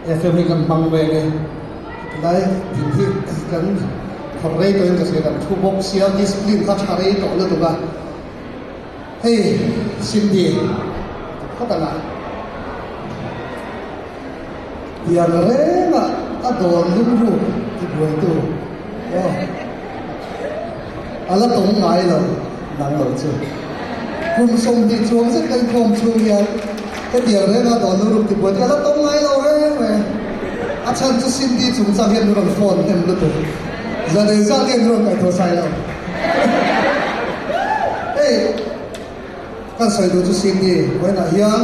FM hi kan hmang mai ange. Tilai din hi kan phawrh rei tawhin ka hria, kan thu bawk sia, discipline kha tha rei tawh lutuk a. Hei Cindy ka phawt ang a. Tiang renga a dawn lum ruk ti buaitu aw a la tawng ngai lo nang lo chu. Kum 20 chuang zet kan khawm chhung hian hetiang renga dawn lum ruk ti buaitu a la tawng ngai lo reng reng. A chhan chu Cindy chungchang hian min rawn phone hnem lutuk. Zan engzat hian min rawn ngaihtuah sai lo. Hei kan sawi duh chu Cindy vawiinah hian.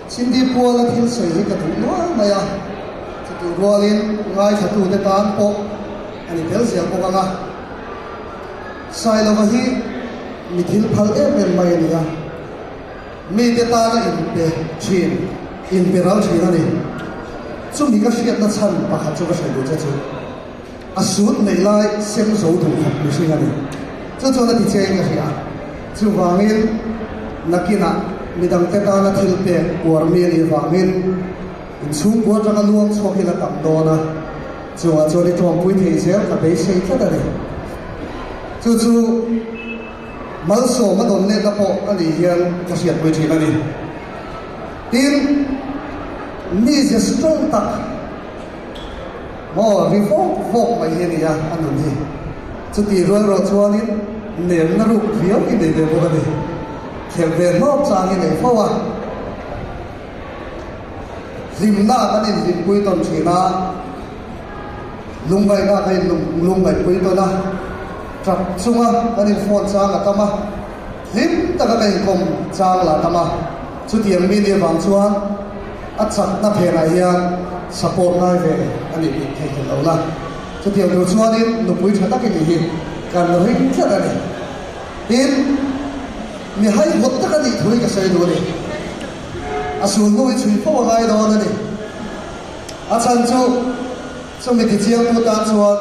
Cindy Puala thil sawi hi ka duh nual mai a, chutih rualin ngaithlatute tan pawh a ni tel zel bawk ang a. Sailova hi mi thil phal em em mai a ni a, mite tana inpe thin, inpe ral thin a ni. Chumi ka hriatna chhan pakhat chu ka hre duh che chu, a sut neih lai sem zo duh khawp mihring a ni. Chu chuan a ti cheng ka hria. Chuvangin nakinah midangte tana thil pek uar mi a nih vangin inchhungkua atanga luang chhuak hi la tam dawn a, chungah chuan i tawngpui thei zel ka beisei tlat a ni. Chu chu malsawm a dawn letna pawh a nih hian ka hriatpui thin a ni. Tin, mize strong tak. Maw, ri vawk vawk mai hi a ni a, a nun hi. Chutih rual erawh chuanin nelna ruk viau hi nei ve bawk a ni. Khelh ve hlawk chang hi nei fo a. Hlimna kan inhlimpui tawn thin a, lungngaihna kan inlungngaihpui tawn a, tap chunga kan inphone chang a tam a, hlim taka kan inkawm chang lah a tam a. Chutiang mi nih avang chuan a chakna phenah hian support ngai ve a nih tih theih hlel lo la. Chutiang tur chuanin nupui tha takin i hi kan ring tlat a ni. Tin, mi haihawt tak a nih thu hi ka sawi duh a ni. A sulhnu hi chhui fo a ngai dawn a ni. A chhan chu chumi tichiangtu tan chuan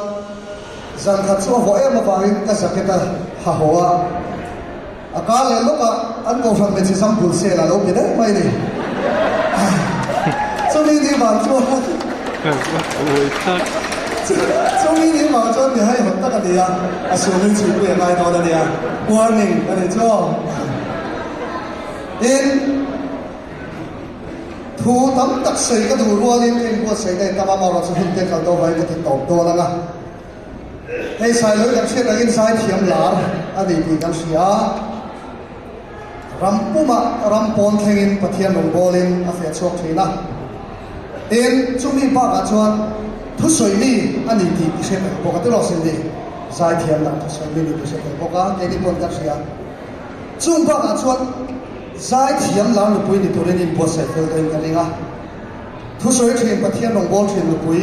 zan khat chu a vawh em avangin ka jacket a ha haw a. A kar leh lawkah an kohhran hmeichhe zam bul sel a lo pe daih mai ni. Chumi ni vang chuan Chumi ni vang chuan mi haihawt tak a ni a, a sumin chhuipui a ngai dawn a nia. Warning a ni chu. Tin, thu tam tak sawi ka duh rualin ka inbuatsaih daih tam a, amaherawhchu hun te kal deuh vangin ka ti tawp dawn ang a. Hei Sailoi kan hriat angin zaithiam lar a ni tih kan hria a, ram pumah ram pawn thlengin Pathian rawngbawlin a feh chhuak thin a. Tin, chumi bakah chuan thusawi mi a ni tih i hre tel bawk a, tiraw Cindy? Zaithiam lar thusawi mi ni tih i hre tel bawk a, keini pawn kan hria. Chung bakah chuan zaithiam lar nupui ni turin inbuatsaih fel tawhin ka ring a. Thusawi thin Pathian rawngbâwl thin nupui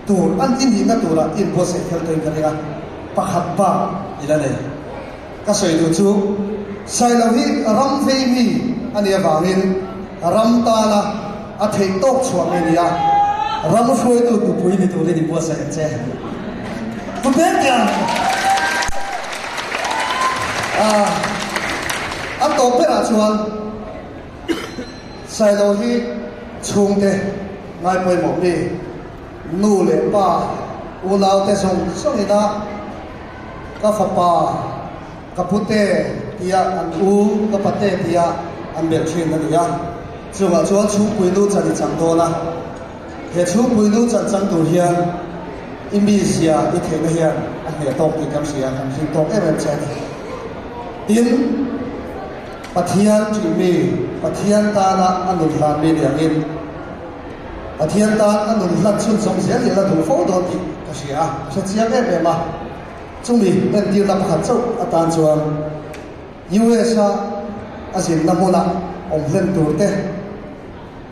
tur an i nihna turah i inbuatsaih fel tawhin ka ring a, pakhat bak i la nei. Ka sawi duh chu, Sailo hi ram vei mi a nih avangin ram tana a theih tawk chhuah mi a ni a, ram hruaitu nupui ni turin inbuatsaih ang che. Pu Pektiang! A tawp berah chuan. Sailo hi chhungte ngai pawimawh mi, nu leh pa, unaute zawng zawng ina ka fapa, ka pute tia an u, ka pate tia an belh thin a ni a. Chungah chuan chhungpui nu chan i chang dawn a, he chhungpui nu chan chang tur hian i mizia i theihna hian a hneh tawk tih kan hria, kan hlim tawk em em che a ni. Tin. Pathian ṭihmi, Pathian tana a nun hlanmi ni angin, Pathian tan a nun hlan chhunzawm zel hi a la duh fo dawn tih ka hria a, ka hre chiang em em a. Chumi entirna pakhat chauh atan chuan US-a a zinna hmuna awm hlen tur te,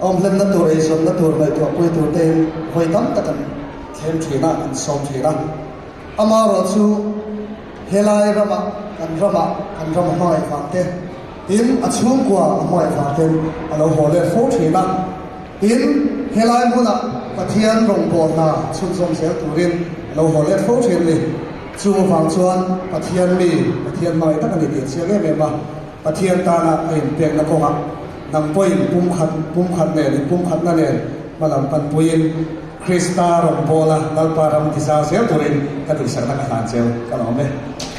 awm hlenna tur, eizawnna tur ngaihtuahpui tur tein vawi tam tak an thlem ṭhin a, an sawm ṭhin a. Amaherawhchu, Helai ramah kan ramah kan ram a hmangaih vang te, tin a chhungkua a hmangaih vang ten a lo haw let fo thin a. Tin, helai hmunah Pathian rawngbâwl hna chhunzawm zel turin a lo haw let fo thin a ni. Chu avang chuan Pathian mi, Pathian hmangaih tak a ni tih a chiang em em a. Pathian tana a inpekna kawngah nang pawhin pumkhat, pumkhat nen, inpumkhatna nen. Hmalam panpuiin Krista rawn bawl a, Lalpa ram ti zau zel turin ka duhsakna ka hlan cheu ka lawm e.